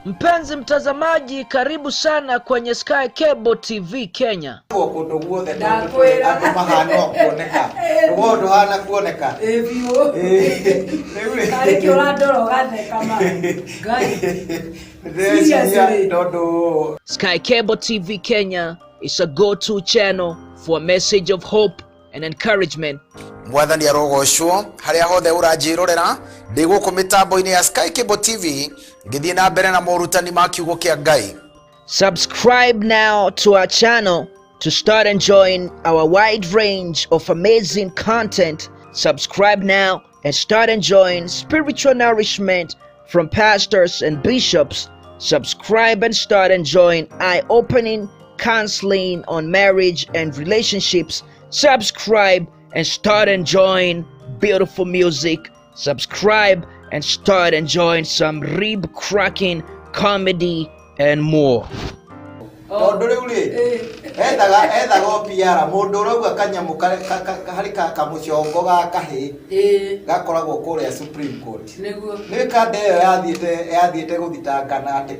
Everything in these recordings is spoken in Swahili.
Mpenzi mtazamaji, karibu sana kwenye Sky Cable TV Kenya. Kũndũ guothe tondũ Ndakwĩra. Andũ mahana o kuoneka rũgongo ndũhana kuoneka. Ĩ biũ. Rĩu rĩ, Karĩ kĩ ũrandora ũgatheka ma Ngai. Ndĩreciria Seriously. tondũ Sky Cable TV Kenya is a go-to channel for a message of hope and encouragement. Mwathani arogocwo harĩa hothe ũranjĩrorera. Ndĩ gũkũ mĩtambo-inĩ ya Sky Cable TV ngĩthiĩ na mbere na morutani ma kiugo kĩa Ngai. Subscribe now to our channel to start enjoying our wide range of amazing content. Subscribe now and start enjoying spiritual nourishment from pastors and bishops. Subscribe and start enjoying eye opening counseling on marriage and relationships. Subscribe and start enjoying beautiful music. Subscribe and start enjoying some rib cracking comedy and more. Tondũ rĩu rĩ, ethaga o PR mũndũ ũrauga kanyamũ harĩ kamũcongo ga kahĩ gakoragwo kũrĩa Supreme Court. Nĩguo. Nĩ kanda ĩyo yathiĩte gũthitangana atĩ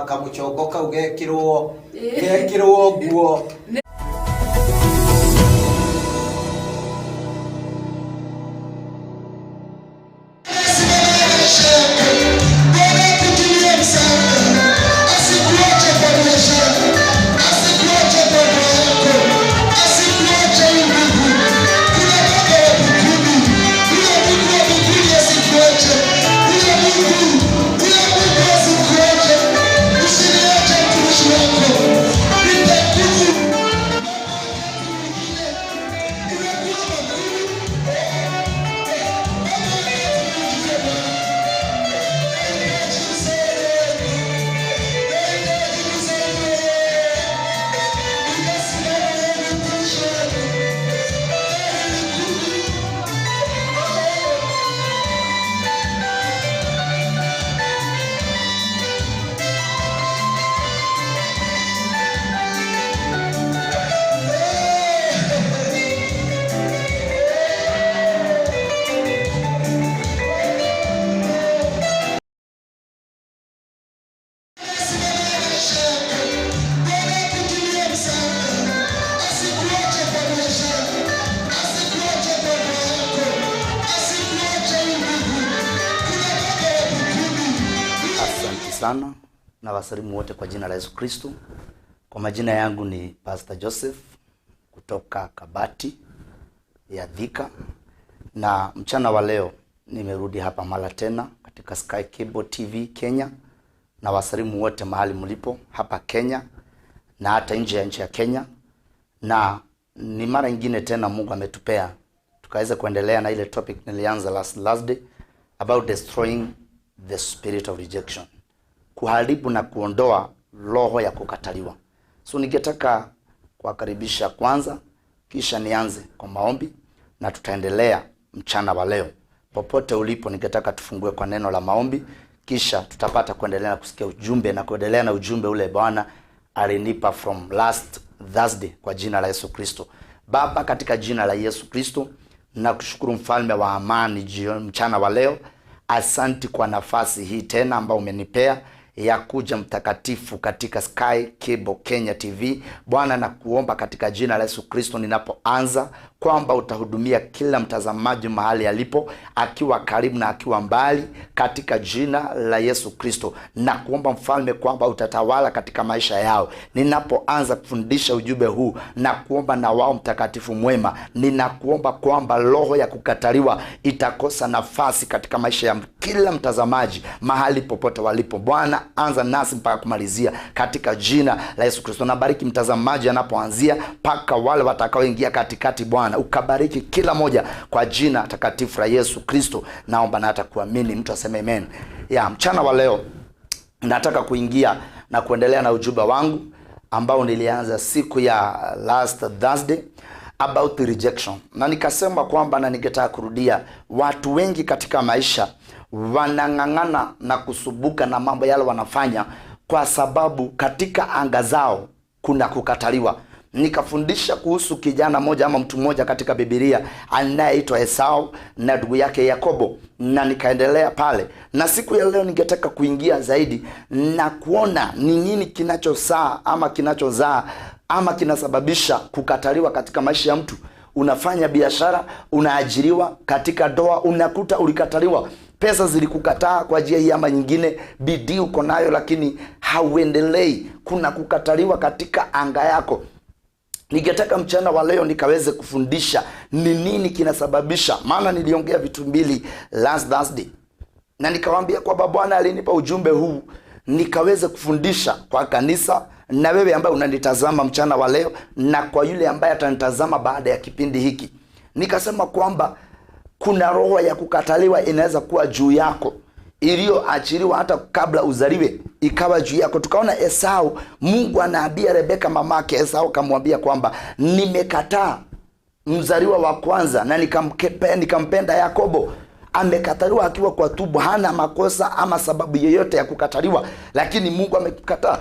kamũcongo kau gekĩrwo gekĩrwo nguo. Asikuache kwa biashara, asikuache kwa ndoa yako, asikuache ndugu. Kuna Baba wa mbinguni, huyo Mungu wa mbinguni asikuache, huyo Mungu asikuache. Usiniache mtumishi wako, nipe nguvu. Wakati mwingine imekuwa magumu, ama wakati mwingine Bwana nahitaji msaada wako. Nahitaji msaada wako. Nikasimama na mtumishi wako. Hali ni ngumu. Simama na maisha yako. Bwana akutumie msaada. Asikuache kwa biashara, asikuache kwa ndoa yako, asikuache ndugu. Kuna Baba wa mbinguni. Asante sana na wasalimu wote kwa jina la Yesu Kristo. Kwa majina yangu ni Pastor Joseph kutoka Kabati ya Thika, na mchana wa leo nimerudi hapa mara tena katika Sky Cable TV Kenya, na wasalimu wote mahali mlipo hapa Kenya na hata nje ya nchi ya Kenya, na ni mara ingine tena Mungu ametupea tukaweza kuendelea na ile topic nilianza last Thursday about destroying the spirit of rejection, kuharibu na kuondoa roho ya kukataliwa. So ningetaka kuwakaribisha kwanza, kisha nianze kwa maombi na tutaendelea mchana wa leo. Popote ulipo, ningetaka tufungue kwa neno la maombi, kisha tutapata kuendelea na kusikia ujumbe na kuendelea na ujumbe ule Bwana alinipa from last Thursday kwa jina la Yesu Kristo. Baba, katika jina la Yesu Kristo, nakushukuru mfalme wa amani jioni, mchana wa leo. Asanti kwa nafasi hii tena ambayo umenipea ya kuja mtakatifu katika Sky Cable Kenya TV. Bwana, nakuomba katika jina la Yesu Kristo ninapoanza kwamba utahudumia kila mtazamaji mahali alipo, akiwa karibu na akiwa mbali, katika jina la Yesu Kristo. Na kuomba mfalme kwamba utatawala katika maisha yao. Ninapoanza kufundisha ujumbe huu, na kuomba na wao mtakatifu mwema, ninakuomba kwamba roho ya kukataliwa itakosa nafasi katika maisha ya kila mtazamaji mahali popote walipo. Bwana, anza nasi mpaka kumalizia katika jina la Yesu Kristo. Nabariki mtazamaji anapoanzia mpaka wale watakaoingia katikati. Bwana, ukabariki kila moja kwa jina takatifu la Yesu Kristo. Naomba na hata kuamini, mtu aseme amen. Ya mchana wa leo nataka kuingia na kuendelea na ujumbe wangu ambao nilianza siku ya last Thursday about the rejection, na nikasema kwamba na ningetaka kurudia, watu wengi katika maisha wanang'ang'ana na kusumbuka na mambo yale wanafanya, kwa sababu katika anga zao kuna kukataliwa. Nikafundisha kuhusu kijana mmoja ama mtu mmoja katika Biblia anayeitwa Esau na ndugu yake Yakobo, na nikaendelea pale, na siku ya leo ningetaka kuingia zaidi na kuona ni nini kinachozaa ama kinachozaa ama kinasababisha kukataliwa katika maisha ya mtu. Unafanya biashara, unaajiriwa katika ndoa, unakuta ulikataliwa, pesa zilikukataa kwa njia hii ama nyingine, bidii uko nayo lakini hauendelei. Kuna kukataliwa katika anga yako. Ningetaka mchana wa leo nikaweze kufundisha ni nini kinasababisha, maana niliongea vitu mbili last Thursday na nikawaambia kwamba Bwana alinipa ujumbe huu nikaweze kufundisha kwa kanisa na wewe ambaye unanitazama mchana wa leo na kwa yule ambaye atanitazama baada ya kipindi hiki. Nikasema kwamba kuna roho ya kukataliwa inaweza kuwa juu yako, iliyoachiliwa hata kabla uzaliwe ikawa juu yako. Tukaona Esau, Mungu anaambia Rebeka mamake Esau, kamwambia kwamba nimekataa mzaliwa wa kwanza na nikampenda Yakobo. Amekataliwa akiwa kwa tumbo, hana makosa ama sababu yoyote ya kukataliwa, lakini Mungu amekataa.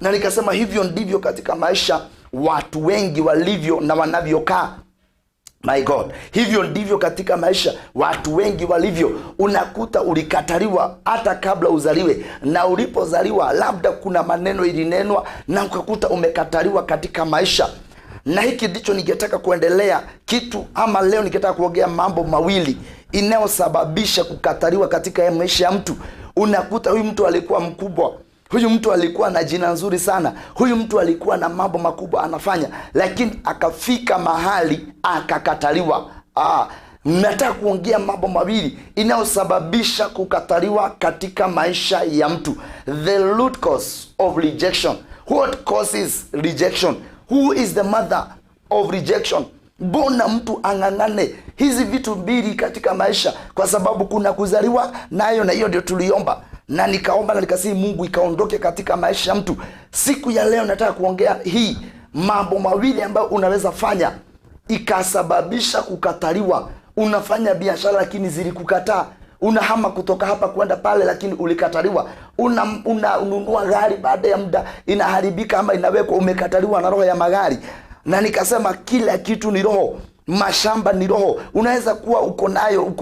Na nikasema hivyo ndivyo katika maisha watu wengi walivyo na wanavyokaa. My God, hivyo ndivyo katika maisha watu wengi walivyo. Unakuta ulikataliwa hata kabla uzaliwe, na ulipozaliwa labda kuna maneno ilinenwa na ukakuta umekataliwa katika maisha. Na hiki ndicho ningetaka kuendelea kitu ama leo ningetaka kuongea mambo mawili inayosababisha kukataliwa katika maisha ya mtu. Unakuta huyu mtu alikuwa mkubwa, huyu mtu alikuwa na jina nzuri sana, huyu mtu alikuwa na mambo makubwa anafanya, lakini akafika mahali akakataliwa. Nataka kuongea mambo mawili inayosababisha kukataliwa katika maisha ya mtu. The root cause of rejection. What causes rejection? Who is the mother of rejection? Mbona mtu ang'ang'ane hizi vitu mbili katika maisha? Kwa sababu kuna kuzaliwa nayo, na hiyo ndio tuliomba na nikaomba na nikasihi Mungu ikaondoke katika maisha ya mtu. Siku ya leo nataka kuongea hii mambo mawili ambayo unaweza fanya ikasababisha kukataliwa. Unafanya biashara lakini zilikukataa. Unahama kutoka hapa kwenda pale lakini ulikataliwa. Unanunua gari, baada ya muda inaharibika ama inawekwa, umekataliwa na roho ya magari. Na nikasema kila kitu ni roho. Mashamba ni roho. Unaweza kuwa uko nayo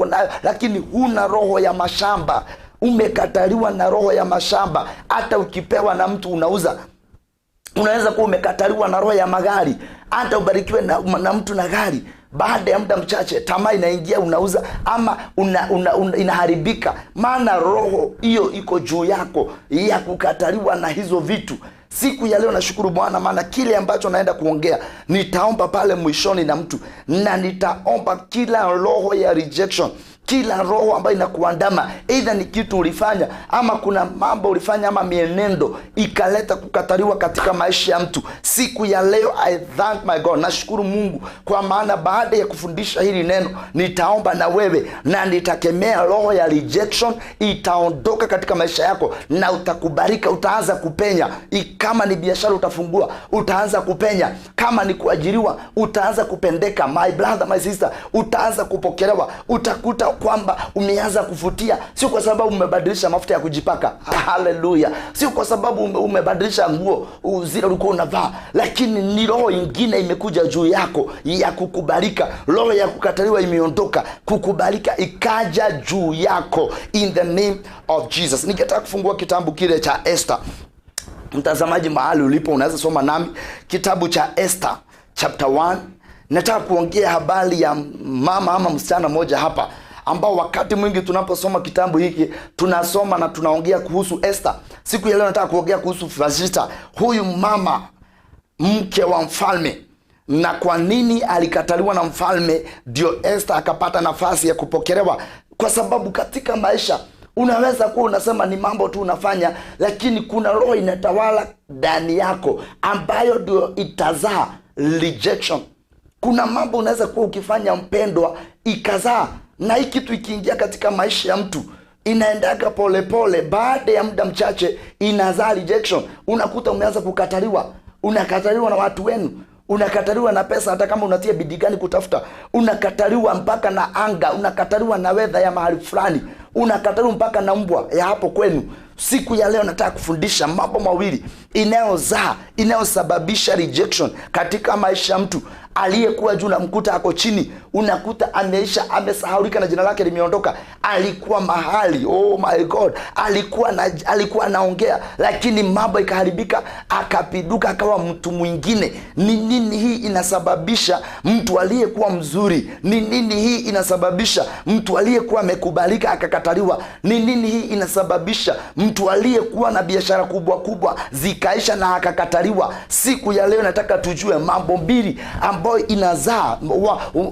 lakini huna roho ya mashamba. Umekataliwa na roho ya mashamba. Hata ukipewa na mtu unauza. Unaweza kuwa umekataliwa na roho ya magari. Hata ubarikiwe na mtu na gari, baada ya muda mchache tamaa inaingia, unauza ama inaharibika. Maana roho hiyo iko juu yako ya kukataliwa na hizo vitu. Siku ya leo nashukuru Bwana, maana kile ambacho naenda kuongea nitaomba pale mwishoni na mtu, na nitaomba kila roho ya rejection, kila roho ambayo inakuandama, either ni kitu ulifanya ama kuna mambo ulifanya ama mienendo ikaleta kukataliwa katika maisha ya mtu. Siku ya leo I thank my God, nashukuru Mungu kwa maana baada ya kufundisha hili neno nitaomba na wewe na nitakemea roho ya rejection, itaondoka katika maisha yako na utakubalika, utaanza kupenya. Kama ni biashara utafungua, utaanza kupenya. Kama ni kuajiriwa, utaanza kupendeka. My brother, my sister, utaanza kupokelewa. Utakuta kwamba umeanza kuvutia, sio kwa sababu umebadilisha mafuta ya kujipaka, haleluya, sio kwa sababu umebadilisha nguo zile ulikuwa unavaa, lakini ni roho ingine imekuja juu yako ya kukubalika. Roho ya kukataliwa imeondoka, kukubalika ikaja juu yako in the name of Jesus. Ningetaka kufungua kitabu kile cha Esther. Mtazamaji mahali ulipo unaweza soma nami kitabu cha Esther chapter 1. Nataka kuongea habari ya mama ama msichana mmoja hapa, ambao wakati mwingi tunaposoma kitabu hiki tunasoma na tunaongea kuhusu Esther. Siku ya leo nataka kuongea kuhusu Vashti, huyu mama mke wa mfalme, na kwa nini alikataliwa na mfalme ndio Esther akapata nafasi ya kupokelewa. Kwa sababu katika maisha unaweza kuwa unasema ni mambo tu unafanya, lakini kuna roho inatawala ndani yako ambayo ndio itazaa rejection. Kuna mambo unaweza kuwa ukifanya mpendwa, ikazaa, na hii kitu ikiingia katika maisha ya mtu inaendaga polepole, baada ya muda mchache inazaa rejection. Unakuta umeanza kukataliwa, unakataliwa na watu wenu, unakataliwa na pesa, hata kama unatia bidii gani kutafuta, unakataliwa mpaka na anga, unakataliwa na weather ya mahali fulani, unakataliwa mpaka na mbwa ya hapo kwenu. Siku ya leo nataka kufundisha mambo mawili inayozaa, inayosababisha rejection katika maisha ya mtu aliyekuwa juu, namkuta ako chini, unakuta ameisha, amesahaulika na jina lake limeondoka. Alikuwa mahali, oh my God, alikuwa anaongea, lakini mambo ikaharibika, akapiduka, akawa mtu mwingine. Ni nini hii inasababisha mtu aliyekuwa mzuri? Ni nini hii inasababisha mtu aliyekuwa amekubalika akakataliwa? Ni nini hii inasababisha mtu aliyekuwa na biashara kubwa kubwa zikaisha na akakataliwa? Siku ya leo nataka tujue mambo mbili ambayo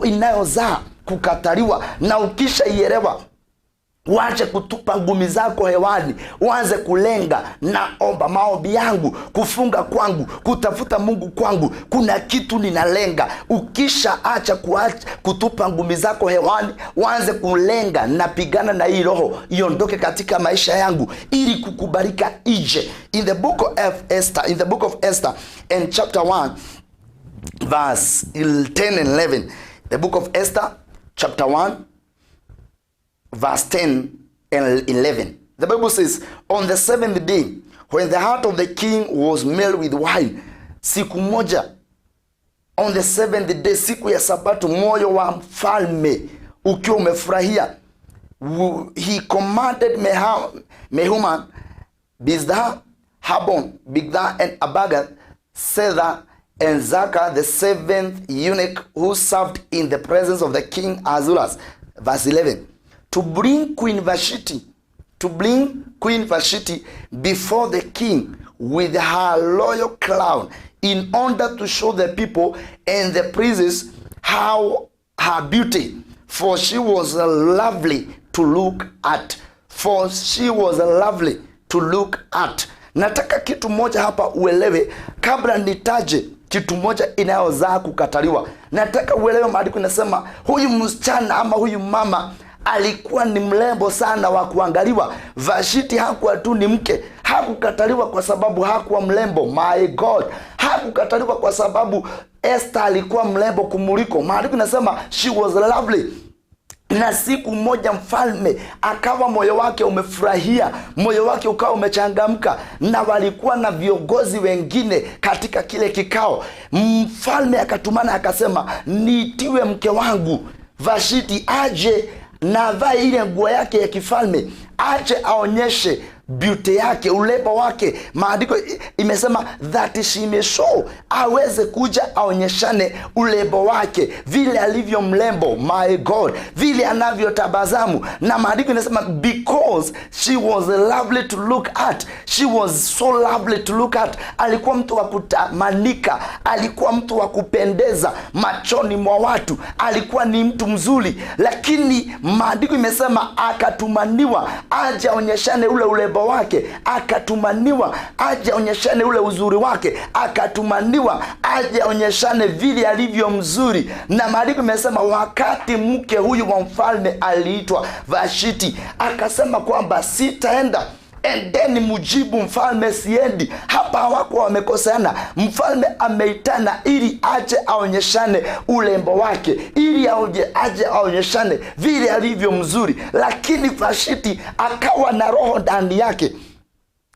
inayozaa kukataliwa, na ukishaielewa uache kutupa ngumi zako hewani, uanze kulenga. Naomba maombi yangu, kufunga kwangu, kutafuta Mungu kwangu, kuna kitu ninalenga. Ukishaacha kutupa ngumi zako hewani, uanze kulenga, napigana na hii roho iondoke katika maisha yangu ili kukubalika ije. In the book of Esther, in the book of Esther and chapter 1 verse 10 and 11, the book of Esther chapter 1 verse 10 and 11. The Bible says, on the seventh day, when the heart of the king was made with wine, siku moja, on the seventh day, siku ya Sabato, moyo wa mfalme ukiwa umefurahia, he commanded Mehuman, Biztha, Harbon, Bigtha, and Abagath, Setha, and Zaka, the seventh eunuch who served in the presence of the king Ahasuerus. Verse 11. To bring Queen Vashti, to bring Queen Vashti before the king with her royal crown, in order to show the people and the princes how her beauty, for she was lovely to look at, for she was lovely to look at. Nataka kitu moja hapa uelewe kabla nitaje kitu moja inayozaa kukataliwa. Nataka uelewe maandiko inasema huyu msichana ama huyu mama alikuwa ni mrembo sana wa kuangaliwa. Vashti hakuwa tu ni mke, hakukataliwa kwa sababu hakuwa mrembo. My God, hakukataliwa kwa sababu Esther alikuwa mrembo kumuliko. Maandiko inasema she was lovely. Na siku moja mfalme akawa moyo wake umefurahia, moyo wake ukawa umechangamka, na walikuwa na viongozi wengine katika kile kikao. Mfalme akatumana akasema, niitiwe mke wangu Vashti aje na avae ile nguo yake ya kifalme, aje aonyeshe beauty yake, urembo wake. Maandiko imesema that she may show, aweze kuja aonyeshane urembo wake, vile alivyo mrembo, my God, vile anavyotabasamu. Na maandiko inasema because she was lovely to look at, she was so lovely to look at. Alikuwa mtu wa kutamanika, alikuwa mtu wa kupendeza machoni mwa watu, alikuwa ni mtu mzuri, lakini maandiko imesema akatumaniwa aje aonyeshane ule urembo wake, akatumaniwa aje aonyeshane ule uzuri wake, akatumaniwa aje aonyeshane vile alivyo mzuri. Na maandiko imesema wakati mke huyu wa mfalme aliitwa Vashti, akasema kwamba sitaenda, endeni mujibu mfalme, siendi. Hapa hawako wamekoseana. Mfalme ameitana ili aje aonyeshane urembo wake, ili aje aonyeshane vile alivyo mzuri, lakini Vashti akawa na roho ndani yake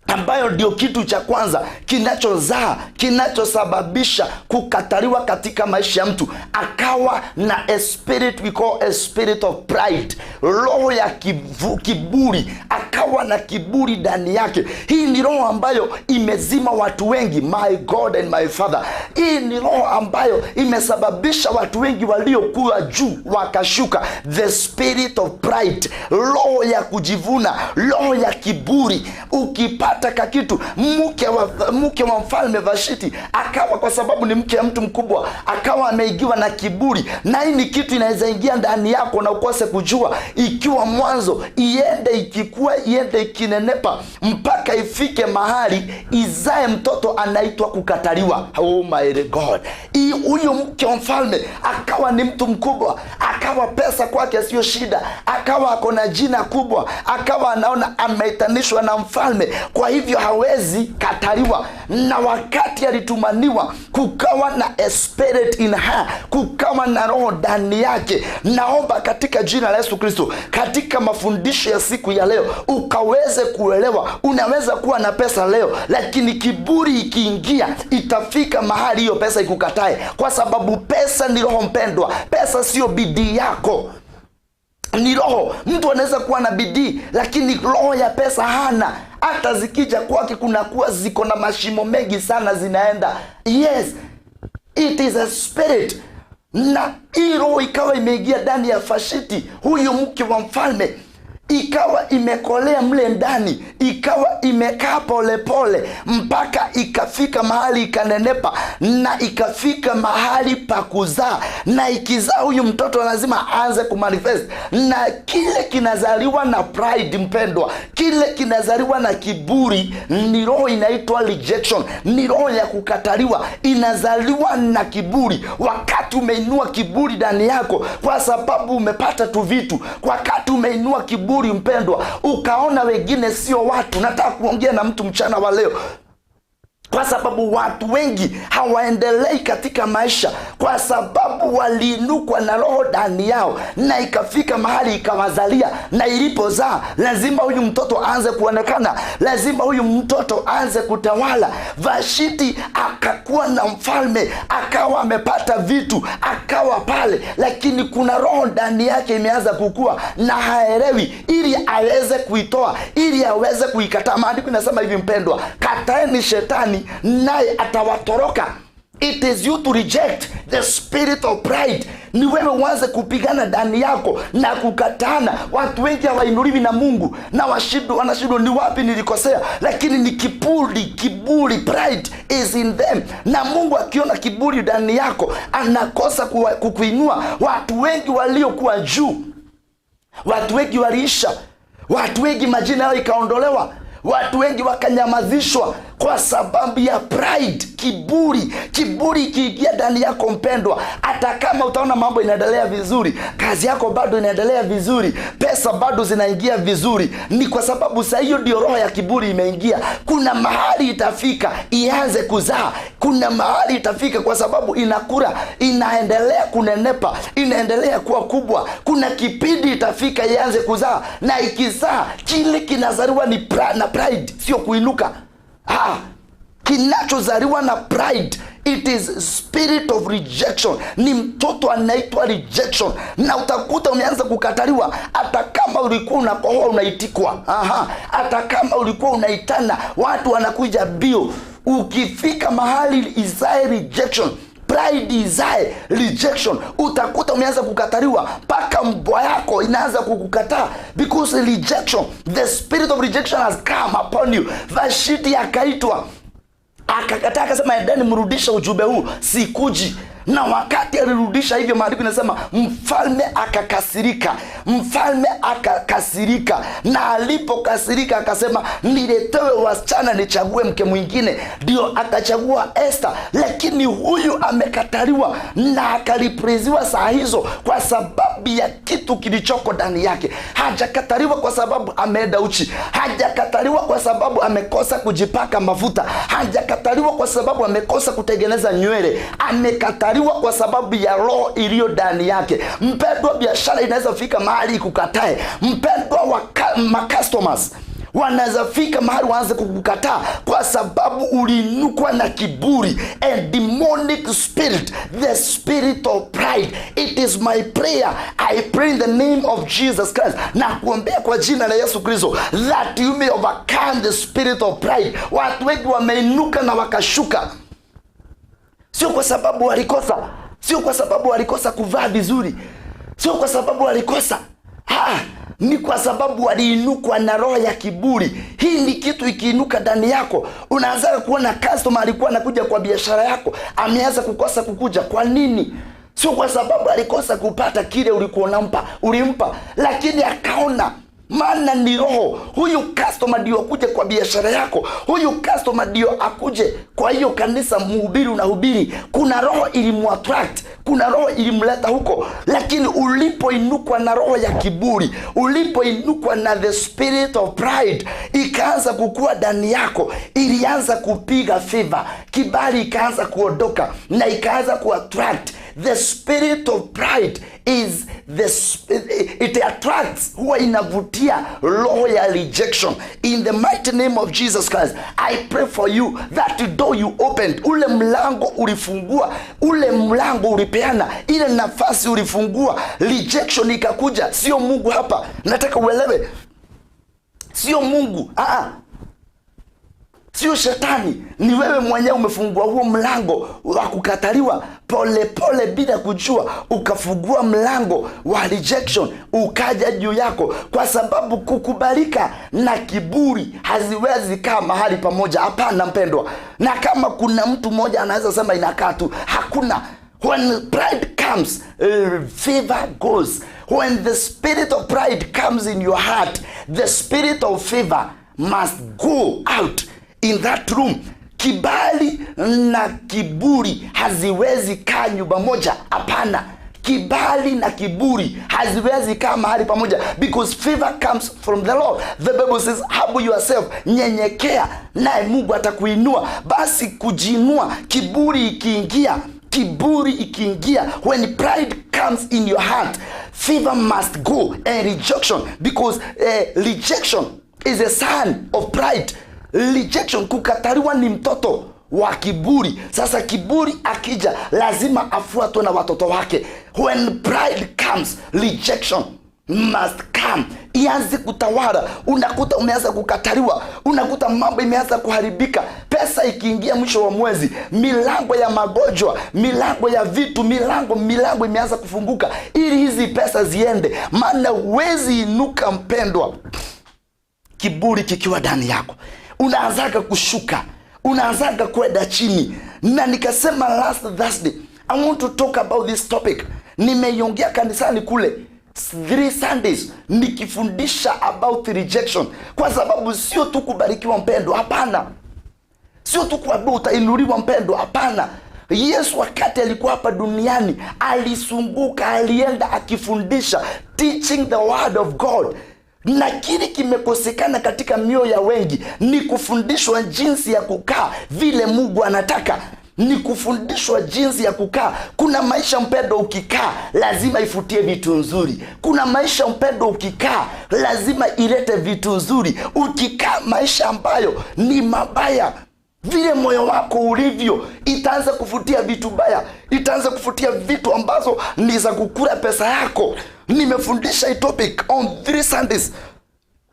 ambayo ndio kitu cha kwanza kinachozaa, kinachosababisha kukataliwa katika maisha ya mtu. Akawa na a spirit we call a spirit of pride, roho ya kiburi. Akawa na kiburi ndani yake. Hii ni roho ambayo imezima watu wengi, my God and my Father. Hii ni roho ambayo imesababisha watu wengi waliokuwa juu wakashuka. The spirit of pride, roho ya kujivuna, roho ya kiburi. Ukipata kakitu, mke wa mfalme Vashti akawa, kwa sababu ni mke wa mtu mkubwa, akawa ameingiwa na kiburi. Na hii ni kitu inaweza ingia ndani yako na ukose kujua, ikiwa mwanzo, iende ikikua, iende ikinenepa mpaka ifike mahali izae mtoto anaitwa kukataliwa. Oh my God. Huyu mke wa mfalme akawa ni mtu mkubwa, akawa pesa kwake sio shida, akawa ako na jina kubwa, akawa anaona ameitanishwa na mfalme, kwa hivyo hawezi kataliwa. Na wakati alitumaniwa, kukawa na a spirit in her, kukawa na roho ndani yake. Naomba katika jina la Yesu Kristo, katika mafundisho ya siku ya leo, Ukaweze kuelewa, unaweza kuwa na pesa leo, lakini kiburi ikiingia, itafika mahali hiyo pesa ikukatae, kwa sababu pesa ni roho mpendwa. Pesa sio bidii yako, ni roho. Mtu anaweza kuwa na bidii lakini roho ya pesa hana. Hata zikija kwake kunakuwa ziko na mashimo mengi sana zinaenda. Yes, it is a spirit. Na hii roho ikawa imeingia ndani ya Fashiti, huyu mke wa mfalme, ikawa imekolea mle ndani, ikawa imekaa polepole mpaka ikafika mahali ikanenepa, na ikafika mahali pa kuzaa. Na ikizaa huyu mtoto lazima aanze kumanifest, na kile kinazaliwa na pride mpendwa, kile kinazaliwa na kiburi ni roho inaitwa rejection, ni roho ya kukataliwa, inazaliwa na kiburi. Wakati umeinua kiburi ndani yako kwa sababu umepata tu vitu, wakati umeinua kiburi mpendwa, ukaona wengine sio watu. Nataka kuongea na mtu mchana wa leo, kwa sababu watu wengi hawaendelei katika maisha kwa sababu waliinukwa na roho ndani yao, na ikafika mahali ikawazalia, na ilipozaa lazima huyu mtoto aanze kuonekana, lazima huyu mtoto aanze kutawala. Vashiti akakuwa na mfalme, akawa amepata vitu, akawa pale, lakini kuna roho ndani yake imeanza kukua na haelewi, ili aweze kuitoa, ili aweze kuikataa. Maandiko inasema hivi mpendwa, kataeni shetani naye atawatoroka. It is you to reject the spirit of pride. Ni wewe uanze kupigana ndani yako na kukatana. Watu wengi hawainuliwi na Mungu na wanashindwa ni wapi nilikosea, lakini ni kiburi. Kiburi, pride is in them. Na Mungu akiona kiburi ndani yako anakosa kukuinua. Watu wengi waliokuwa juu, watu wengi waliisha, watu wengi majina yao ikaondolewa, watu wengi wakanyamazishwa kwa sababu ya pride, kiburi. Kiburi ikiingia ndani yako mpendwa, hata kama utaona mambo inaendelea vizuri, kazi yako bado inaendelea vizuri, pesa bado zinaingia vizuri, ni kwa sababu saa hiyo ndio roho ya kiburi imeingia. Kuna mahali itafika ianze kuzaa, kuna mahali itafika, kwa sababu inakula, inaendelea kunenepa, inaendelea kuwa kubwa. Kuna kipindi itafika ianze kuzaa, na ikizaa kile kinazaliwa ni na pride, sio kuinuka. Kinachozaliwa na pride, it is spirit of rejection. Ni mtoto anaitwa rejection, na utakuta umeanza kukataliwa. Hata kama ulikuwa unakohoa unaitikwa, hata kama ulikuwa unaitana watu wanakuja bio. Ukifika mahali izae rejection, pride izae rejection, utakuta umeanza kukataliwa mpaka mbwa yako inaanza kukukataa, because rejection, the spirit of rejection has come upon you. Vashiti akaitwa akakataa, akasema endeni mrudishe ujumbe huu, sikuji. Na wakati alirudisha hivyo, maandiko inasema mfalme akakasirika, mfalme akakasirika. Na alipokasirika akasema niletewe wasichana nichague mke mwingine. Ndio akachagua Esther, lakini huyu amekataliwa na akalipriziwa saa hizo kwa sababu ya kitu kilichoko ndani yake. Hajakataliwa kwa sababu ameenda uchi, hajakataliwa kwa sababu amekosa kujipaka mafuta, hajakataliwa kwa sababu amekosa kutengeneza nywele, amekataliwa kwa sababu ya roho iliyo ndani yake. Mpendwa, biashara inaweza fika mahali ikukatae. Mpendwa, customers wanaweza fika mahali waanze kukukataa kwa sababu uliinukwa na kiburi and demonic spirit, the spirit of pride. It is my prayer, I pray in the name of Jesus Christ, na kuombea kwa jina la Yesu Kristo, that you may overcome the spirit of pride. Watu wengi wameinuka na wakashuka, sio kwa sababu walikosa, sio kwa sababu walikosa kuvaa vizuri, sio kwa sababu walikosa, ni kwa sababu waliinukwa na roho ya kiburi. Hii ni kitu ikiinuka ndani yako, unaanza kuona customer alikuwa anakuja kwa biashara yako ameanza kukosa kukuja. Kwa nini? Sio kwa sababu alikosa kupata kile ulikuwa unampa, ulimpa, lakini akaona, maana ni roho. Huyu customer ndio akuje kwa biashara yako, huyu customer ndio akuje kwa hiyo kanisa mhubiri unahubiri. Kuna roho ilimuattract, kuna roho ilimleta huko. Lakini ulipoinukwa na roho ya kiburi, ulipoinukwa na the spirit of pride, ikaanza kukua ndani yako, ilianza kupiga fever, kibali ikaanza kuondoka na ikaanza kuattract The spirit of pride is the it attracts, huwa inavutia roho ya rejection. In the mighty name of Jesus Christ, I pray for you that door you opened, ule mlango ulifungua, ule mlango ulipeana, ile nafasi ulifungua, rejection ikakuja. Sio Mungu hapa, nataka uelewe, sio Mungu, sio shetani, ni wewe mwenyewe umefungua huo mlango wa kukataliwa polepole pole, bila kujua ukafungua mlango wa rejection ukaja juu yako, kwa sababu kukubalika na kiburi haziwezi kaa mahali pamoja. Hapana mpendwa, na kama kuna mtu mmoja anaweza sema inakaa tu, hakuna. When pride comes, favor goes. When the spirit of pride comes in your heart, the spirit of favor must go out in that room. Kibali na kiburi haziwezi kaa nyumba moja. Hapana, kibali na kiburi haziwezi kaa mahali pamoja, because favor comes from the Lord. The Bible says humble yourself, nyenyekea naye Mungu atakuinua. Basi kujiinua, kiburi ikiingia, kiburi ikiingia, when pride comes in your heart, favor must go and rejection, because rejection is a son of pride. Rejection, kukataliwa ni mtoto wa kiburi. Sasa kiburi akija lazima afuatwe na watoto wake. When pride comes, rejection must come, ianze kutawala. Unakuta umeanza kukataliwa, unakuta mambo imeanza kuharibika. Pesa ikiingia mwisho wa mwezi, milango ya magonjwa, milango ya vitu, milango imeanza kufunguka ili hizi pesa ziende, maana huwezi inuka mpendwa, kiburi kikiwa ndani yako, unaanzaga kushuka, unaanzaga kwenda chini. Na nikasema last Thursday, I want to talk about this topic. Nimeiongea kanisani kule 3 Sundays nikifundisha about rejection, kwa sababu sio tu kubarikiwa mpendwa, hapana. Sio tu kuambiwa utainuliwa mpendwa, hapana. Yesu wakati alikuwa hapa duniani alisunguka, alienda akifundisha, teaching the word of God. Na kile kimekosekana katika mioyo ya wengi ni kufundishwa jinsi ya kukaa vile Mungu anataka, ni kufundishwa jinsi ya kukaa. Kuna maisha mpendo, ukikaa lazima ifutie vitu nzuri. Kuna maisha mpendo, ukikaa lazima ilete vitu nzuri. Ukikaa maisha ambayo ni mabaya, vile moyo wako ulivyo, itaanza kufutia vitu baya, itaanza kufutia vitu ambazo ni za kukula pesa yako. Nimefundisha hii topic on 3 Sundays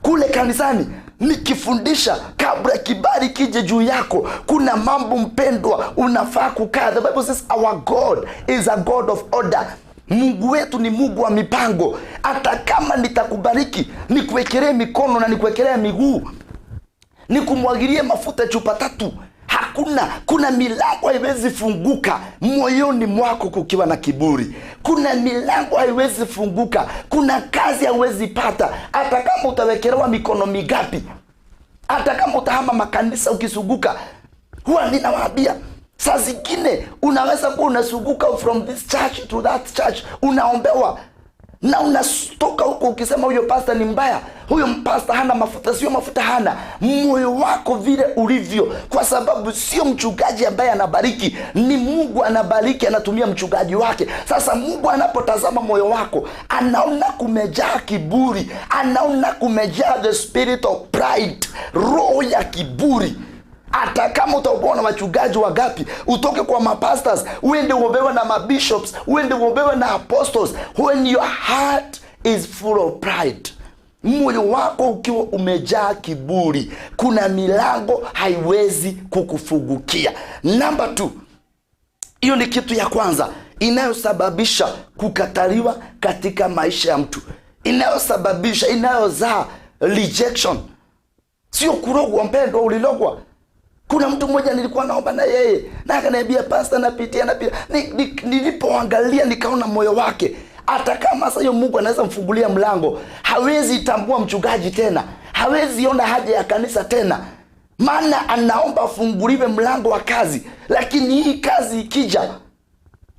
kule kanisani, nikifundisha kabla kibali kije juu yako, kuna mambo mpendwa unafaa kukaa. The Bible says our God is a God of order. Mungu wetu ni Mungu wa mipango. Hata kama nitakubariki, nikuwekelee mikono na nikuwekelee miguu, nikumwagilie mafuta chupa 3, hakuna. Kuna milango haiwezi funguka moyoni mwako kukiwa na kiburi. Kuna milango haiwezi funguka, kuna kazi haiwezi pata, hata kama utawekelewa mikono migapi, hata kama utahama makanisa ukizunguka. Huwa ninawaambia saa zingine unaweza kuwa unazunguka from this church to that church, unaombewa na unatoka huko ukisema huyo pastor ni mbaya, huyo pastor hana mafuta. Sio mafuta hana, moyo wako vile ulivyo, kwa sababu sio mchungaji ambaye anabariki, ni Mungu anabariki, anatumia mchungaji wake. Sasa Mungu anapotazama moyo wako, anaona kumejaa kiburi, anaona kumejaa the spirit of pride, roho ya kiburi. Hata kama utakuwa na wachungaji wangapi, utoke kwa mapastors, uende uombewe na mabishops, uende uombewe na apostles, when your heart is full of pride, moyo wako ukiwa umejaa kiburi, kuna milango haiwezi kukufungukia. Number 2, hiyo ni kitu ya kwanza inayosababisha kukataliwa katika maisha ya mtu, inayosababisha, inayozaa rejection. Sio kurogwa mpendwa, ulilogwa. Kuna mtu mmoja nilikuwa naomba na yeye, na akaniambia pastor, napitia. Nilipoangalia nikaona moyo wake, hata kama sasa hiyo Mungu anaweza mfungulia mlango, hawezi tambua mchungaji tena, hawezi ona haja ya kanisa tena, maana anaomba afunguliwe mlango wa kazi, lakini hii kazi ikija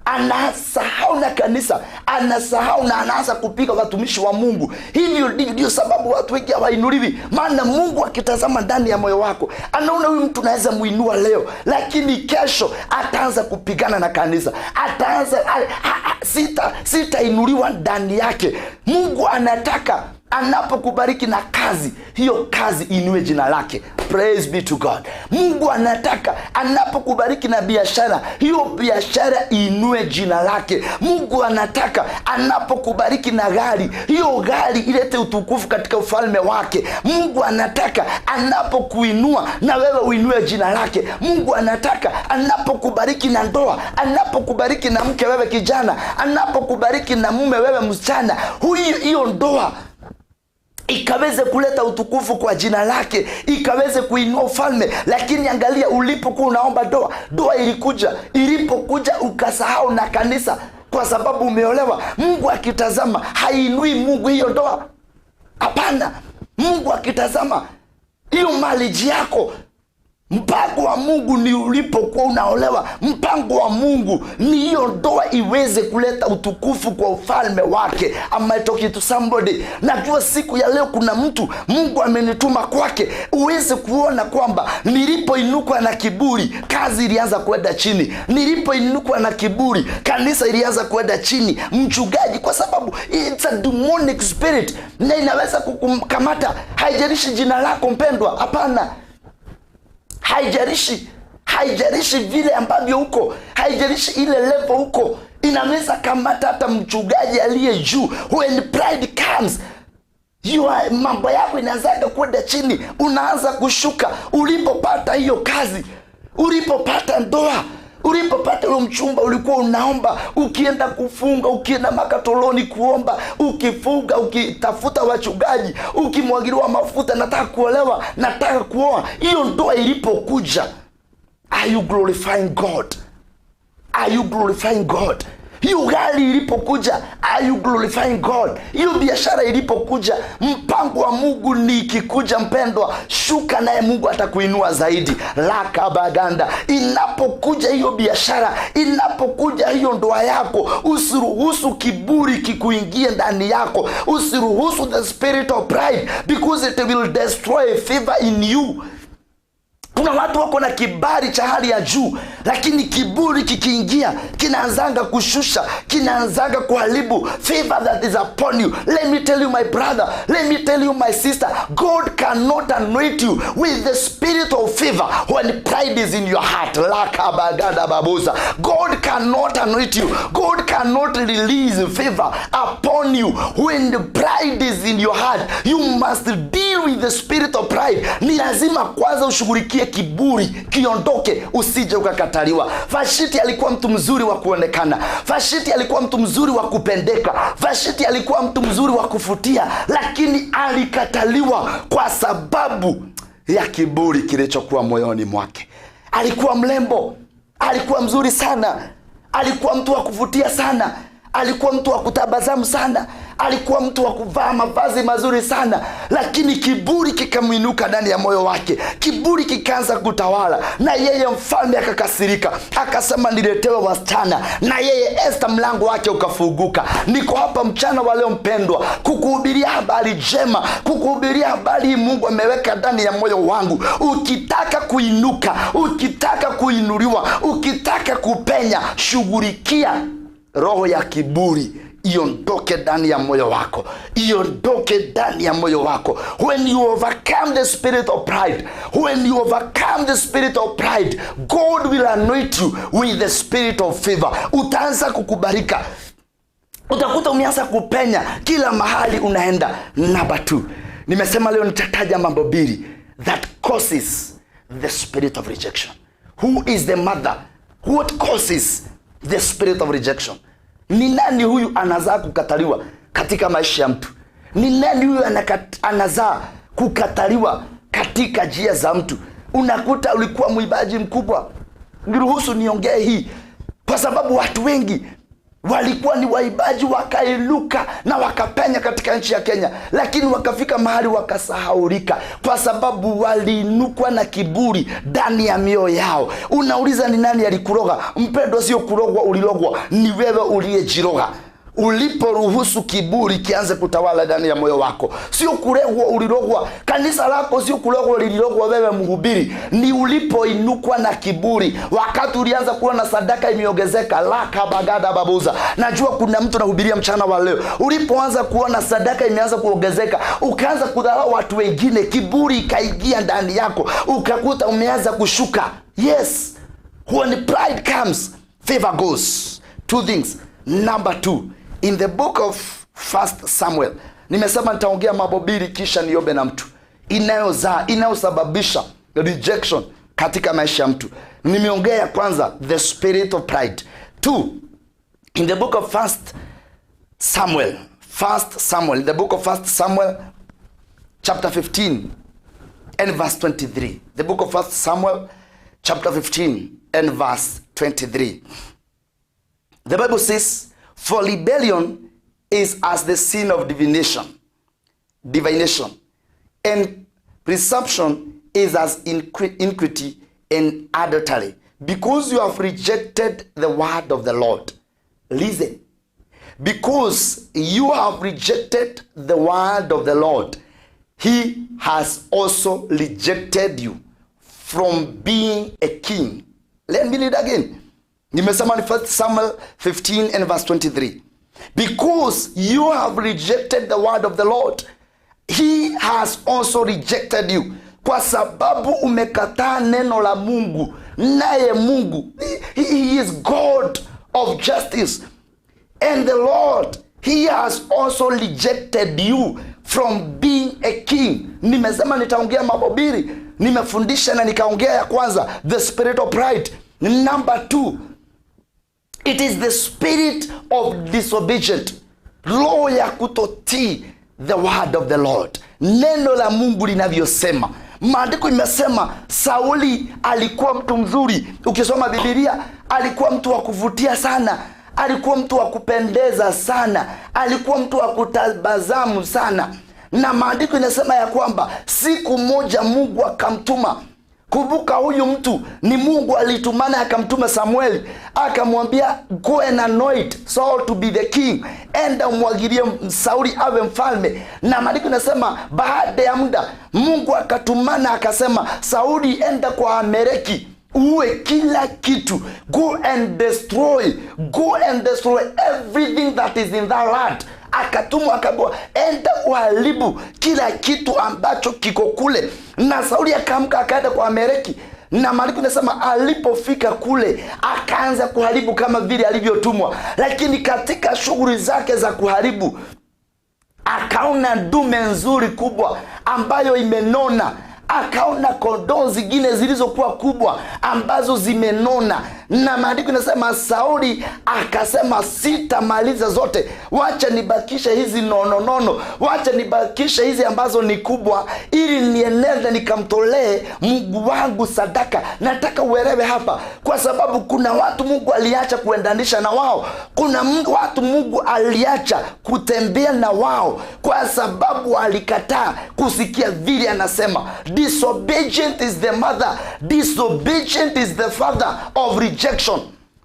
Anasahau na kanisa, anasahau na anaanza kupiga watumishi wa Mungu. Hivyo ndio sababu watu wengi hawainuliwi, maana Mungu akitazama ndani ya moyo wako anaona huyu mtu naweza muinua leo, lakini kesho ataanza kupigana na kanisa, ataanza sitainuliwa ndani yake. Mungu anataka anapokubariki na kazi, hiyo kazi inue jina lake. Praise be to God. Mungu anataka anapokubariki na biashara, hiyo biashara inue jina lake. Mungu anataka anapokubariki na gari, hiyo gari ilete utukufu katika ufalme wake. Mungu anataka anapokuinua na wewe uinue jina lake. Mungu anataka anapokubariki na ndoa, anapokubariki na mke wewe kijana, anapokubariki na mume wewe msichana, huyu hiyo ndoa ikaweze kuleta utukufu kwa jina lake, ikaweze kuinua ufalme. Lakini angalia, ulipokuwa unaomba doa, doa ilikuja, ilipokuja ukasahau na kanisa kwa sababu umeolewa. Mungu akitazama hainui Mungu hiyo ndoa, hapana. Mungu akitazama hiyo marriage yako, mpango wa Mungu ni ulipokuwa unaolewa, mpango wa Mungu ni hiyo ndoa iweze kuleta utukufu kwa ufalme wake. Am I talking to somebody? Najua siku ya leo kuna mtu Mungu amenituma kwake uweze kuona kwamba nilipoinukwa na kiburi kazi ilianza kwenda chini, nilipoinukwa na kiburi kanisa ilianza kwenda chini, mchungaji, kwa sababu it's a demonic spirit na inaweza kukumkamata. Haijalishi jina lako mpendwa, hapana. Haijalishi vile ambavyo uko, haijalishi ile level uko, inaweza kamata hata mchungaji aliye juu. When pride comes, mambo yako inaanzaga kwenda chini, unaanza kushuka. Ulipopata hiyo kazi, ulipopata ndoa, ulipopata huyo mchumba, ulikuwa unaomba, ukienda kufunga, ukienda makatoloni kuomba, ukifunga, ukitafuta wachungaji, ukimwagiliwa mafuta, nataka kuolewa, nataka kuoa. Hiyo ndoa ilipokuja, are you glorifying God? Are you glorifying God? Hiyo gari ilipokuja, are you glorifying God? Hiyo biashara ilipokuja, mpango wa Mungu ni ikikuja, mpendwa, shuka naye Mungu atakuinua zaidi. Lakabaganda, inapokuja hiyo biashara, inapokuja hiyo ndoa yako, usiruhusu kiburi kikuingie ndani yako. Usiruhusu the spirit of pride, because it will destroy favor in you. Kuna watu wako na kibali cha hali ya juu, lakini kiburi kikiingia kinaanzanga kushusha, kinaanzanga kuharibu favor that is upon you. Let me tell you my brother, let me tell you my sister, God cannot anoint you with the spirit of favor when pride is in your heart. Lakabagada babuza. God cannot anoint you. God cannot release favor upon you when the pride is in your heart. You must deal with the spirit of pride. Ni lazima kwanza ushughulikie kiburi kiondoke, usije ukakataliwa. Vashiti alikuwa mtu mzuri wa kuonekana, Vashiti alikuwa mtu mzuri wa kupendeka, Vashiti alikuwa mtu mzuri wa kufutia, lakini alikataliwa kwa sababu ya kiburi kilichokuwa moyoni mwake. Alikuwa mrembo, alikuwa mzuri sana, alikuwa mtu wa kuvutia sana, alikuwa mtu wa kutabasamu sana, alikuwa mtu wa kuvaa mavazi mazuri sana, lakini kiburi kikamwinuka ndani ya moyo wake, kiburi kikaanza kutawala, na yeye mfalme akakasirika, akasema niletewe wasichana, na yeye Esther mlango wake ukafunguka. Niko hapa mchana wa leo mpendwa, kukuhubiria habari njema, kukuhubiria habari hii Mungu ameweka ndani ya moyo wangu. Ukitaka kuinuka, ukitaka kuinuliwa, ukitaka kupenya, shughulikia roho ya kiburi iondoke ndani ya moyo wako, iondoke ndani ya moyo wako. When you overcome the spirit of pride, when you overcome the spirit of pride, God will anoint you with the spirit of favor. Utaanza kukubalika, utakuta umeanza kupenya kila mahali unaenda. Number 2, nimesema leo nitataja mambo mbili that causes the spirit of rejection. Who is the mother? What causes the spirit of rejection? Ni nani huyu anazaa kukataliwa katika maisha ya mtu? Ni nani huyu anazaa kukataliwa katika njia za mtu? Unakuta ulikuwa mwimbaji mkubwa. Niruhusu niongee hii kwa sababu watu wengi Walikuwa ni waimbaji, wakailuka na wakapenya katika nchi ya Kenya, lakini wakafika mahali wakasahaulika kwa sababu waliinukwa na kiburi ndani ya mioyo yao. Unauliza, ni nani alikuroga? Mpendwa, sio kurogwa ulirogwa, ni wewe uliyejiroga uliporuhusu kiburi kianze kutawala ndani ya moyo wako. Sio kuregwa ulirogwa, kanisa lako sio kurogwa lilirogwa wewe mhubiri, ni ulipoinukwa na kiburi, wakati ulianza kuona sadaka imeongezeka laka bagada babuza. Najua kuna mtu nahubiria mchana wa leo, ulipoanza kuona sadaka imeanza kuongezeka, ukaanza kudharau watu wengine, kiburi ikaingia ndani yako, ukakuta umeanza kushuka. Yes, when pride comes, favor goes. Two things. Number two, in the book of First Samuel, nimesema nitaongea mambo mbili kisha niombe na mtu, inayozaa, inayosababisha rejection katika maisha ya mtu. Nimeongea ya kwanza, the spirit of pride. Two, in the book of First Samuel, First Samuel, in the book of First Samuel chapter 15 and verse 23. The book of First Samuel chapter 15 and verse 23. The Bible says, "For rebellion is as the sin of divination, and presumption is as iniquity and adultery. Because you have rejected the word of the Lord." Listen. "Because you have rejected the word of the Lord, he has also rejected you from being a king." Let me read again. Nimesema ni 1 Samuel 15 and verse 23. "Because you have rejected the word of the Lord, he has also rejected you." Kwa sababu umekataa neno la Mungu, naye Mungu, he is God of justice. "And the Lord, he has also rejected you from being a king." Nimesema nitaongea mambo mbili. Nimefundisha na nikaongea ya kwanza, the spirit of pride. Number two, it is the spirit of disobedience. Roho ya kutotii the word of the Lord. Neno la Mungu linavyosema. Maandiko imesema Sauli alikuwa mtu mzuri. Ukisoma Biblia, alikuwa mtu wa kuvutia sana, alikuwa mtu wa kupendeza sana, alikuwa mtu wa kutabasamu sana, na maandiko inasema ya kwamba siku moja Mungu akamtuma. Kumbuka huyu mtu ni Mungu alitumana, akamtuma Samueli, akamwambia, "Go and anoint Saul to be the king," enda umwagilie Sauli awe mfalme. Na maandiko inasema baada ya muda Mungu akatumana akasema, "Sauli, enda kwa Amaleki uue kila kitu. Go and destroy, go and destroy everything that is in that land." Akatumwa akaambiwa, "Enda uharibu kila kitu ambacho kiko kule." Na Sauli akaamka akaenda kwa Amaleki, na maandiko inasema alipofika kule akaanza kuharibu kama vile alivyotumwa, lakini katika shughuli zake za kuharibu akaona dume nzuri kubwa ambayo imenona, akaona kondoo zingine zilizokuwa kubwa ambazo zimenona. Na maandiko inasema Sauli akasema, "Sitamaliza zote, wacha nibakishe hizi nononono, wacha nibakishe hizi ambazo ni kubwa, ili nienende nikamtolee Mungu wangu sadaka." Nataka uelewe hapa, kwa sababu kuna watu Mungu aliacha kuendanisha na wao, kuna watu Mungu aliacha kutembea na wao kwa sababu alikataa kusikia vile anasema. Disobedience is the mother, disobedience is the father of rejection.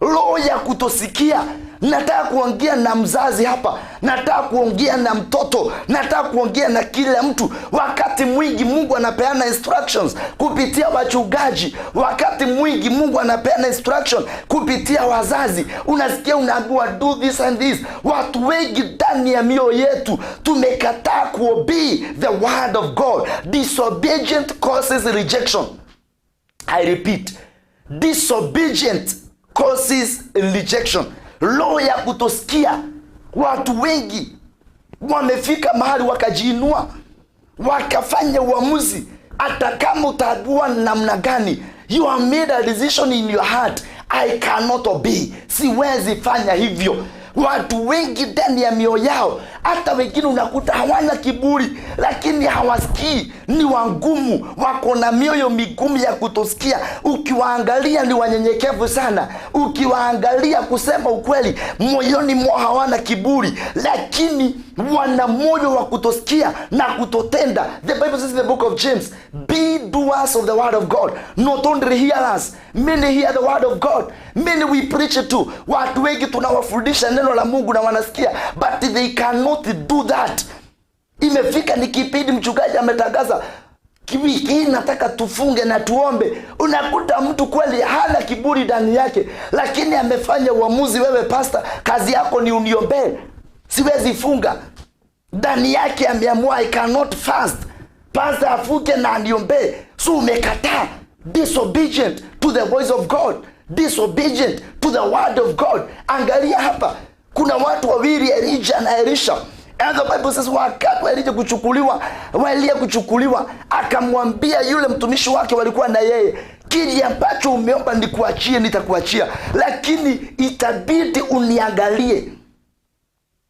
Roho ya kutosikia. Nataka kuongea na mzazi hapa, nataka kuongea na mtoto, nataka kuongea na kila mtu. Wakati mwingi Mungu anapeana instructions kupitia wachungaji, wakati mwingi Mungu anapeana instruction kupitia wazazi. Unasikia unaambiwa, "Do this and this." Watu wengi ndani ya mioyo yetu tumekataa kuobey the word of God. Disobedient causes rejection. I repeat, disobedient causes rejection. Roho ya kutosikia. Watu wengi wamefika mahali wakajiinua, wakafanya uamuzi, hata kama utaambiwa namna gani, you have made a decision in your heart, "I cannot obey, siwezi fanya hivyo." Watu wengi ndani ya mioyo yao, hata wengine unakuta hawana kiburi, lakini hawasikii, ni wangumu, wako na mioyo migumu ya kutosikia. Ukiwaangalia ni wanyenyekevu sana, ukiwaangalia, kusema ukweli, moyoni mwao hawana kiburi, lakini wana moyo wa kutosikia na kutotenda. The Bible says in the book of James, "Be doers of the word of God, not only hearers." Many hear the word of God, many we preach it to. Watu wengi tunawafundisha neno la Mungu na wanasikia, but they cannot do that. Imefika ni kipindi mchungaji ametangaza, "Wiki hii nataka tufunge na tuombe." Unakuta mtu kweli hana kiburi ndani yake, lakini amefanya uamuzi, "Wewe pastor, kazi yako ni uniombee, siwezi funga." Ndani yake ameamua, "I cannot fast, pastor afunge na aniombee." So umekataa, disobedient to the voice of God, disobedient to the word of God. Angalia hapa, kuna watu wawili, Elijah na Elisha. And the Bible says wakati wa Elijah kuchukuliwa, wa Elia kuchukuliwa, akamwambia yule mtumishi wake walikuwa na yeye, "Kile ambacho umeomba nikuachie, nitakuachia, lakini itabidi uniangalie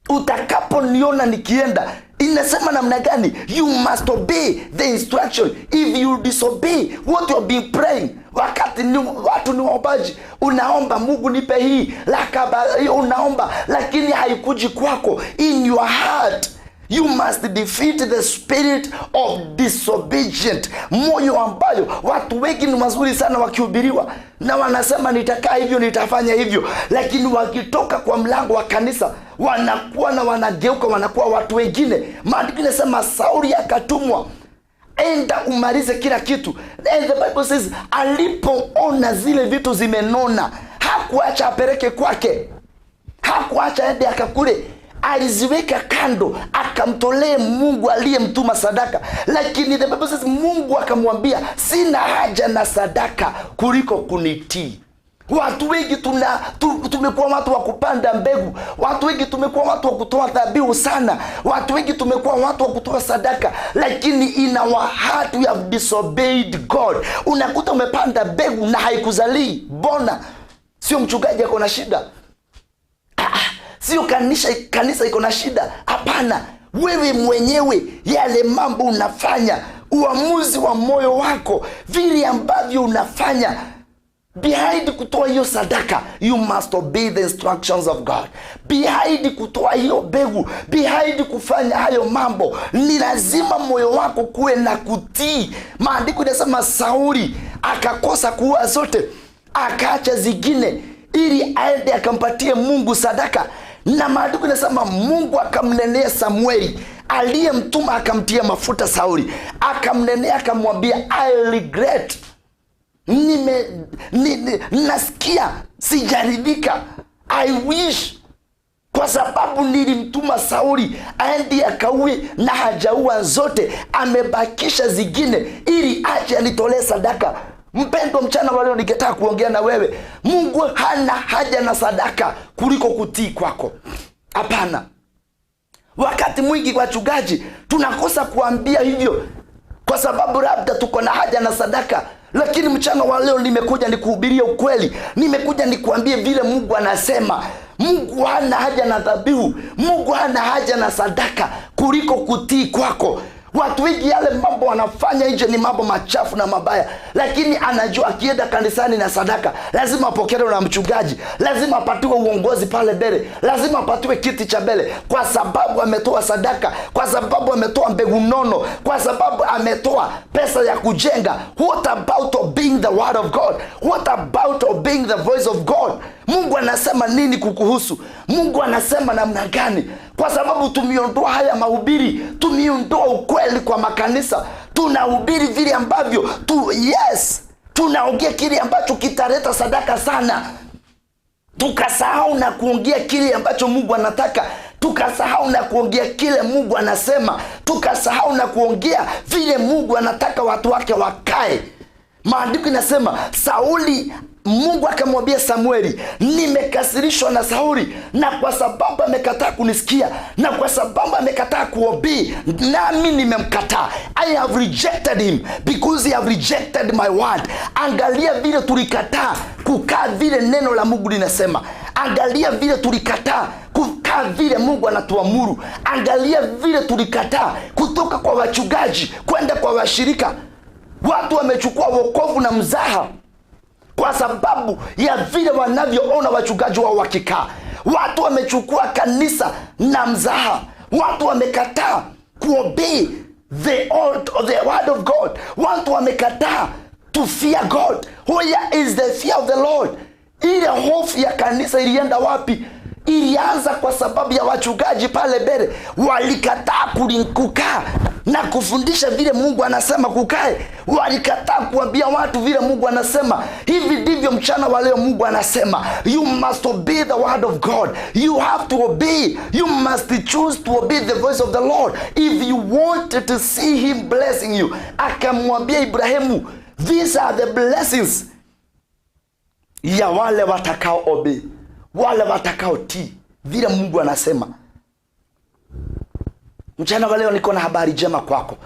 utakaponiona nikienda." Inasema namna gani? You must obey the instruction. If you disobey what you have been praying, wakati ni, watu ni waombaji, unaomba, "Mungu nipe hii lakaba," unaomba lakini haikuji kwako. In your heart you must defeat the spirit of disobedient, moyo ambayo watu wengi ni wazuri sana wakihubiriwa na wanasema, "Nitakaa hivyo, nitafanya hivyo," lakini wakitoka kwa mlango wa kanisa wanakuwa na wanageuka, wanakuwa watu wengine. Maandiko inasema Sauli akatumwa, "Enda umalize kila kitu." And the Bible says alipoona zile vitu zimenona, hakuacha apeleke kwake, hakuacha aende akakule, aliziweka kando akamtolee Mungu aliyemtuma sadaka. Lakini the Bible says Mungu akamwambia, "Sina haja na sadaka kuliko kunitii." Watu wengi tumekuwa watu wa kupanda mbegu, watu wengi tumekuwa watu wa kutoa dhabihu sana, watu wengi tumekuwa watu wa kutoa sadaka, lakini in our heart we have disobeyed God. Unakuta umepanda mbegu na haikuzalii. Bona sio mchungaji ako na shida? Ah, sio kanisa iko na shida. Hapana, wewe mwenyewe, yale mambo unafanya, uamuzi wa moyo wako, vile ambavyo unafanya behind kutoa hiyo sadaka. You must obey the instructions of God behind kutoa hiyo mbegu, behind kufanya hayo mambo. Ni lazima moyo wako kuwe na kutii. Maandiko inasema Sauli akakosa kuua zote, akaacha zingine ili aende akampatie Mungu sadaka. Na maandiko inasema Mungu akamnenea Samueli aliyemtuma akamtia mafuta Sauli, akamnenea akamwambia, "I regret, nasikia sijaridhika. I wish kwa sababu nilimtuma Sauli aende akaue na hajaua zote, amebakisha zingine ili aje anitolee sadaka." Mpendwa, mchana wa leo ningetaka kuongea na wewe. Mungu hana haja na sadaka kuliko kutii kwako. Hapana. Wakati mwingi wachungaji tunakosa kuambia hivyo kwa sababu labda tuko na haja na sadaka, lakini mchana wa leo nimekuja nikuhubirie ukweli, nimekuja nikuambie vile Mungu anasema. Mungu hana haja na dhabihu, Mungu hana haja na sadaka kuliko kutii kwako. Watu wengi yale mambo wanafanya nje ni mambo machafu na mabaya, lakini anajua akienda kanisani na sadaka lazima apokelewe na mchungaji, lazima apatiwe uongozi pale mbele, lazima apatiwe kiti cha mbele, kwa sababu ametoa sadaka, kwa sababu ametoa mbegu nono, kwa sababu ametoa pesa ya kujenga. What about obeying the word of God? What about obeying the voice of God? Mungu anasema nini kukuhusu? Mungu anasema namna gani? Kwa sababu tumeondoa haya mahubiri, tumeondoa ukweli kwa makanisa, tunahubiri vile ambavyo tu, yes, tunaongea kile ambacho kitaleta sadaka sana, tukasahau na kuongea kile ambacho Mungu anataka, tukasahau na kuongea kile Mungu anasema, tukasahau na kuongea vile Mungu anataka watu wake wakae. Maandiko inasema Sauli, Mungu akamwambia Samueli, "Nimekasirishwa na Sauli, na kwa sababu amekataa kunisikia, na kwa sababu amekataa kuobey, nami nimemkataa. I have rejected him because he have rejected my word." Angalia vile tulikataa kukaa vile neno la Mungu linasema. Angalia vile tulikataa kufanya vile Mungu anasema. Angalia vile tulikataa Kukaa vile Mungu anatuamuru. Angalia vile tulikataa kutoka kwa wachungaji kwenda kwa washirika. Watu wamechukua wokovu na mzaha kwa sababu ya vile wanavyoona wachungaji wao wakikaa. Watu wamechukua kanisa na mzaha. Watu wamekataa kuobey the word of God. Watu wamekataa to fear God. Where is the fear of the Lord? Ile hofu ya kanisa ilienda wapi? Ilianza kwa sababu ya wachungaji pale mbele walikataa kukaa na kufundisha vile Mungu anasema kukae. Walikataa kuambia watu vile Mungu anasema. Hivi ndivyo mchana wa leo Mungu anasema, you must obey the word of God. You have to obey. You must choose to obey the voice of the Lord if you want to see him blessing you. Akamwambia Ibrahimu, these are the blessings ya wale watakao obey, wale watakao tii vile Mungu anasema. Mchana wa leo niko na habari njema kwako.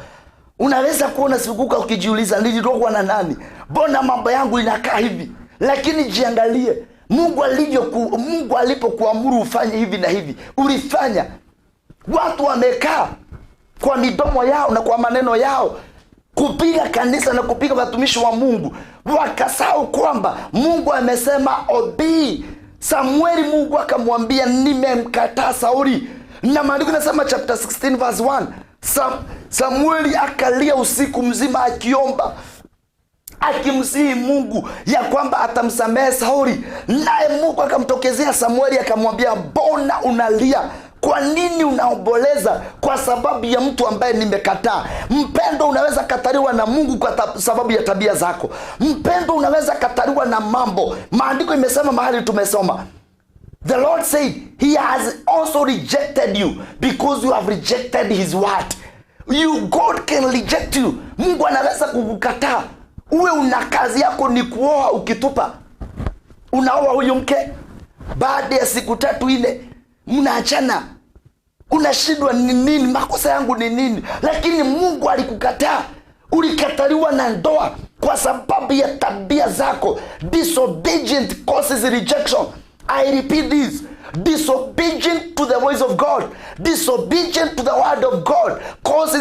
Unaweza kuona sikuka ukijiuliza, nilirogwa na nani? Mbona mambo yangu inakaa hivi? Lakini jiangalie, Mungu alipokuamuru ufanye hivi na hivi, ulifanya. Watu wamekaa kwa midomo yao na kwa maneno yao kupiga kanisa na kupiga watumishi wa Mungu, wakasahau kwamba Mungu amesema obey. Samueli, Mungu akamwambia, nimemkataa Sauli. Na maandiko nasema chapter 16 verse 1, Samueli akalia usiku mzima akiomba, akimsihi Mungu ya kwamba atamsamehe Sauli. Naye Mungu akamtokezea Samueli akamwambia, mbona unalia? Kwa nini unaomboleza kwa sababu ya mtu ambaye nimekataa? Mpendo, unaweza kataliwa na Mungu kwa sababu ya tabia zako. Mpendo, unaweza kataliwa na mambo. Maandiko imesema mahali tumesoma, the Lord said he has also rejected you because you have rejected his word. You, God can reject you. Mungu anaweza kukukataa. Uwe una kazi yako ni kuoa ukitupa. Unaoa huyu mke, baada ya siku 3, 4 mnaachana. Unashindwa ni nini, makosa yangu ni nini? Lakini Mungu alikukataa. Ulikataliwa na ndoa kwa sababu ya tabia zako. Disobedient causes rejection. I repeat this. Disobedient to the voice of God, disobedient to the word of God causes